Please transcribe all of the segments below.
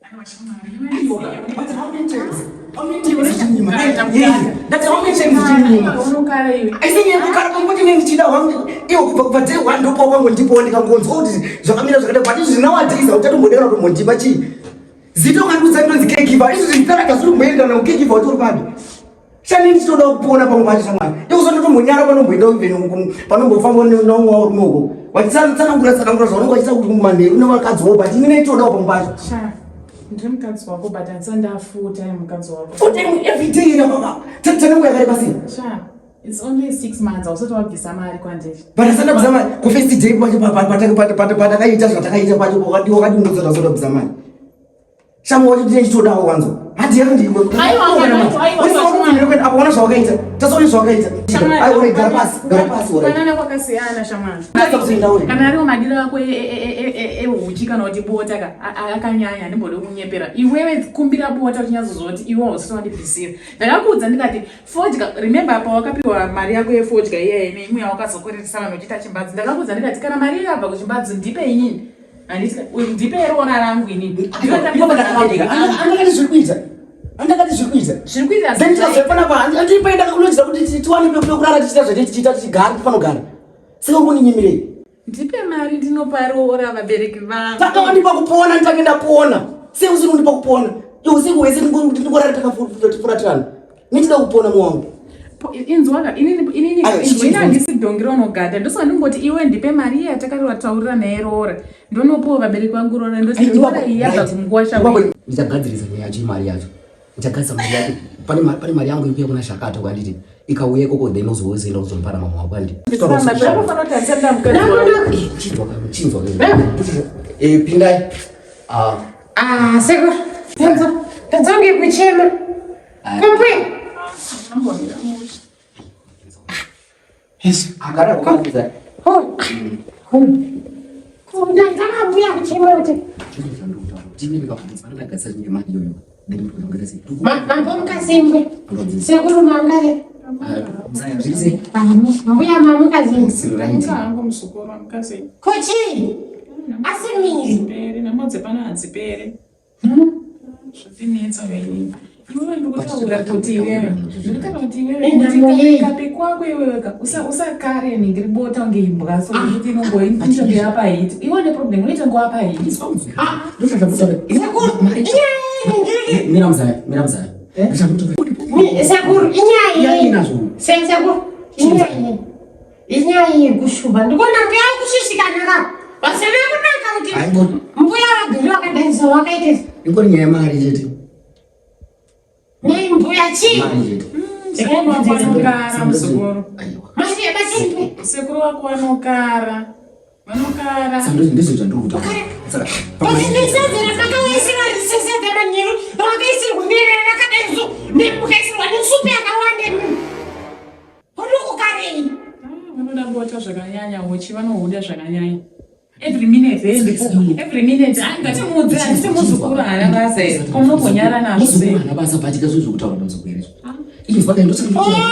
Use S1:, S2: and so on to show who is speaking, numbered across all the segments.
S1: Iwo kubva kubva day one ndopa wakangondipawo ndikangonzwa kuti zvakamira zvakadai but izvi nowadays hauchatombodera kutombondipa chii zita ukandiudza ndonzi caregiver izvi zvitaraka zviri kumboenderana kucaregiver wacho uri papi shani ndichitoda kupona pamwe pacho shamwari ndikuzototombonyara panomboenda even panombofamba naumwe warume uko wachitsanangura tsanangura zvaunenge wachiita kuti manheru nevakadzi wo but ini netodawo pamwe pacho
S2: ndiri mukadzi wako but handisati ndafull time mukadzi wako
S1: full time every day ina baba tsanangu yakareba sei
S2: It's only six months hausati wabvisa mari kwandiri.
S1: But asati ndabvisa mari ku first day pacho patakaita zvatakaita pacho wakadiunza ndasati ndabvisa mari. Shamwa wacho ndine chitodawo wanzo. Handi yako ndiko. Aiwa apo zvawakaita. Tasaona zvawakaita. Aiwa gara pasi, gara pasi ora.
S2: Panana kwakasiyana shamwa. Kana ariwo madiro ako ehuchi kana kuti bota ka akanyanya handimbode kunyepera. Iwewe kumbira bota uchinyatsoziva kuti iwe hausati wandibvisira. Ndakakuudza ndikati Fodya, remember apa wakapiwa mari yako yefodya iyaye neimwe yawakazokweretesa vanhu uchiita chimbadzi. Ndakakuudza ndikati kana mari iyo yabva kuchimbadzi ndipe inini. Handiti ndipe roora rangu inini.
S1: Andakati zviri kuita. Andakati zviri kuita.
S2: Zviri kuita.
S1: Then tikazopana pa andipe ndakakulonjera kuti tiwane pekurara tichiita zvatiri tichiita tichigara tifanogara. Saka uri
S2: Ndipe mari ndinopa roora vabereki vangu.
S1: Saka wandipa kupona nditange ndapona. Sei usiri kundipa kupona? Iwe usiku hwese ndingorara takafuratirana. Nitida kupona mwangu.
S2: Inzwaka inini inini inini handisi dhongi raunogada ndosaka ndingoti iwe ndipe mari iya takataurirana naye roora ndonopiwa vabereki vangu roora ndoti roora iyi yabva kumukuwasha
S1: wenyu. Ndichagadzirisa nyaya yacho imari yacho. Ndichagadzirisa mari yacho. Pane pane mari yangu ikuya kuna Shakato kwanditi ikauya ikoko then uzozoenda kuzonipara mama wako andi. Chinzwa. Eh pindai.
S3: Ah. Ah, sekuru. Tanzo. Tanzo ngekuchema. Kumbwe.
S1: Yes. Agara kukuudza.
S3: Oh. Hmm. Kundangara mbuya kuchema kuti. Mambo mukazimbe. Sekuru mangare. Mbuya mamukazimbe. Kochi. Asi miri.
S2: Pere, namodze pano hadzipere. Zvinetsa venyu. Iwewe ndikutaura kuti iwewe. Ndikutaura kuti iwewe kape kwako iwewe ka usakare nhingi ribota kunge imbwa so kuti inongoinenge yapa hiti. Iwe ne problem unoita ngo apa hiti.
S1: Ah, Mira mzaya, mira mzaya.
S3: Sekuru inyaya. Sekuru inyaya. Inyaya yekushuva ndikuona mbuya vakushushikana ka vasina kunaka kuti mbuya vagari vakadaiso vakaita
S1: ingori nyaya yemari chete
S3: nei mbuya chii
S2: vanokara muzukuru sekuru wako vanokara vanokara
S1: ndizvo zvandiri kutaura
S3: manheru rakaisirwa rakadaiso mukaisirwa nesupu yakawanda Unokukarei?
S2: Ah, vanoda bota zvakanyanya hochi vanohuda zvakanyanya. Every minute eh, ndipo every minute ah, ngatimuudze handiti muzukuru haana basa here ko munogonyara nazvo sei
S1: muzukuru haana basa but ikazvo zvokutaura nemuzukuru here ah. Izvo zvaka ndosaka
S3: Okay.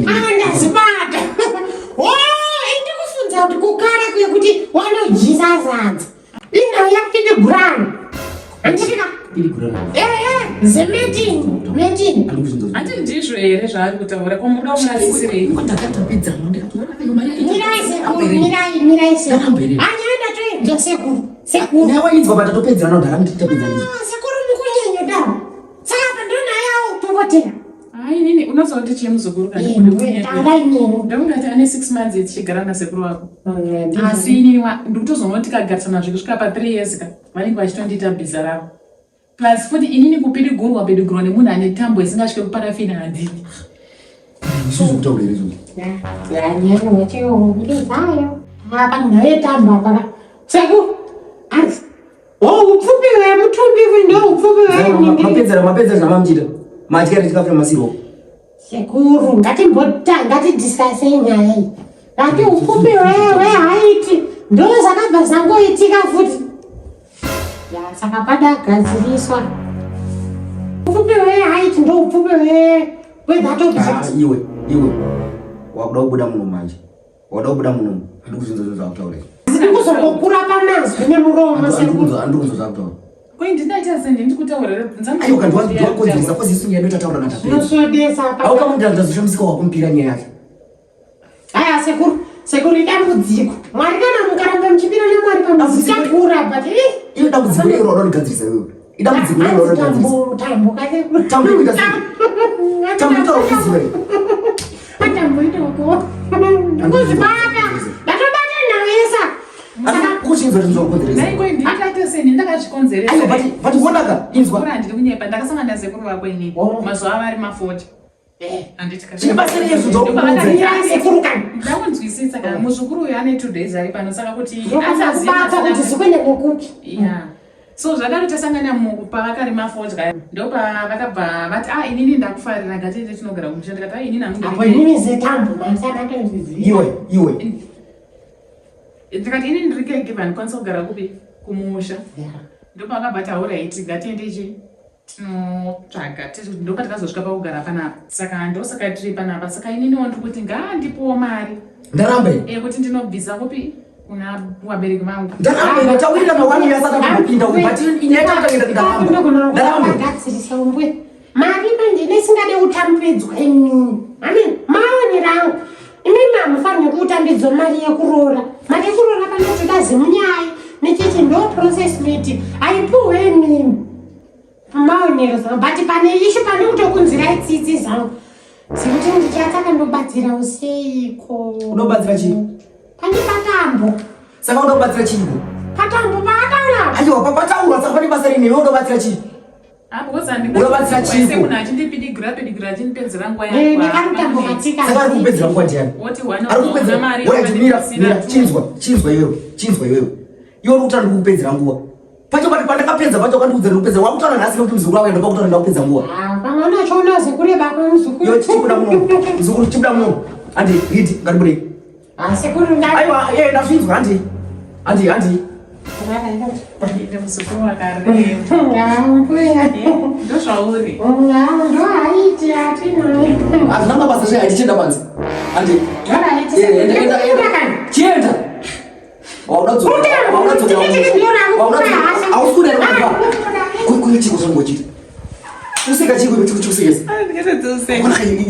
S3: Ah, ndazibata. Oh, indikufunza kuti kukara kuye kuti wanodyisa zadza. Inhau yakupidigurana. Handiti ka? Ehe, zemeeting, meeting.
S2: Handi ndizvo here zvaari kutaura ko muda kumurasisirei?
S3: Mirai sekuru, mirai, mirai sekuru. Anyaya ndatoinzwa sekuru. Sekuru.
S1: Nawainzwa patatopedzerana kudhara mutitapedzana.
S3: Ah, sekuru mukunyanya daro. Saka apa ndonayawo pokotera.
S2: Hayi nini unoziva kuti chii muzukuru kana ndakungati ane 6 months tichigara nasekuru wako asi inini ndikutozoona kuti tikagarisana zvekusvika pa 3 years ka vanenge vachitondiita bhiza ravo plus futi inini kupidigurwa pidigurwa nemunhu ane tambo isingasvike kuparafini handidi
S3: Sekuru, Oh, upfupi hwemutumbi ndo upfupi hwe
S1: mapedzera mapedzera zvamamuchita madya here chikafu chamasirwa
S3: Sekuru, ngatimbota ngatidiscussei nyaya iyi. Ngati upfupi hwehaiti ndo zvakabva zvangoitika futi. Ya, saka pada gadziriswa. Upfupi hwehaiti ndo upfupi hwe hwe that object.
S1: Ah, iwe iwe wakuda kubuda muno manje. Wada kubuda muno handikuzvinzwa zvinhu zvakutaura izvi.
S3: Ndikuzongokura pama Zvine muromo sekuru.
S1: Andikunzwa zvakutaura.
S2: Ko ndinaita sei ndikutaurira bvunza
S1: Aiwa kandiwa ndiwakonzeresa kozi isu nyaya tataura natapedza.
S3: Zvinosvodesa apa.
S1: Aukamudira ndazoshamisika wakumupira nyaya yacho.
S3: Aya sekuru, sekuru idambudziko. Mwari kana mukaramba muchipira naMwari pamuzi chakura but eh.
S1: Iyo dambudziko rero raunogadzirisa iwewe. Idambudziko rero raunogadzirisa.
S3: Tambo, tambo kasekuru.
S1: Tambo inoita sei? Tambo inotaura kuziva here?
S3: Tambo itoko. Ndikuzvibata. Ndatobata nhau yesa.
S1: Asi kuchinzwa kuti ndinokonzeresa.
S2: Dai ko ndikaita sei ndakazvikonzeresa.
S1: Aiwa but but wonaka inzwa.
S2: Sekuru handidi kunyepa ndakasangana nasekuru vako inini
S3: Oh.
S2: mazuva avo ari ma40 handiti ka-
S1: Zvine basa rei izvo zvakukonzeresa?
S3: Mirai sekuru kani.
S2: Ndakunzwisisa kana muzukuru uyu ane 2 days ari pano saka kuti
S3: Ndokubata kuti zikuende nekupi.
S2: Yeah. So zvadaro tasangana pavakarima fodya ndopavakabva vati ah inini ndakufarira ngatiende tinogara kumusha ndikati ah inini
S3: Apo
S2: hangu
S3: inini zetambo masakatozviziva.
S1: Iwe iwe.
S2: ndikati inini ndiri caregiver ndikwanisa kugara kupi kumusha ndopavakabva taura iti ngatiende chi tinotsvaga ndopatakazosvika pakugara panapa saka ndosaka tiri panapa saka ininiwo ndiri kuti ngaandipowo mari
S1: Ndaramba ini.
S2: yekuti ndinobvisa kupi kuna vabereki vangu
S1: Ndaramba ini tawirira mawani yasaka kupinda uku but inyaya yatakaenda ndaramba. Ndaramba.
S3: Ndagadzirisa umbwe. Mari manje nesingade kutambidzwa imini. Amen. Maonero angu. Imimi hamufaniri kutambidzwa mari yekuroora. Mari yekuroora panotoda zimunyai nechichi ndo process miti. Haipuhwe imimi. Maonero zangu. But pane ishu pane kutokunzirai tsitsi zangu. Sekuti ndichataka ndobatsirawo seiko.
S1: Unobatsira chii?
S3: Pane patambo.
S1: Saka unobatsira chii?
S3: Patambo paakataura.
S1: Aiwa papataurwa saka pane basa rini iwe unobatsira chii?
S2: Ah, because
S1: Unobatsira chii?
S2: munhu achindipidigira pidigira achindipedzera nguva
S3: Eh, ndakarutambo katsika.
S1: Saka ari kupedzera nguva ndiani?
S2: Woti wana
S1: Ari kupedzera
S2: mari
S1: Wait, mira, mira, chinzwa, chinzwa iwewe, chinzwa iwewe. Iwe uri kutaura ndiri kupedzera nguva. Pacho pati pandakapedza pacho wakandiudza ndiri kupedza. Wakutaura nhasi nekuti muzukuru wako ndopakutaura ndakupedza nguva.
S3: Ah, pamwe unachoona sekureba kwemuzukuru.
S1: Iwe chibuda muno. Muzukuru chibuda muno. Handi, hiti, ngatibudei.
S3: Ah, sekuru nda.
S1: Aiwa, eh ndazvinzwa handi. Handi, handi.
S2: Ende muzukuru wakareba
S3: Ah, mbuya.
S2: ndozvauri
S3: Ah, ndo haiti atinayo.
S1: Hazvina mabasa zve hatichienda panze. Handi.
S3: Ndo haiti.
S1: Eh, enda, enda, enda.
S3: Kani.
S1: Chienda. Wauda dzoka. Wauda dzoka. Wauda dzoka. Hausi kuda here kubva? Kuye chiko zvangu uchiti. Useka chiko chiko chikusekesa.
S2: ndikatodzosa
S1: Ona kai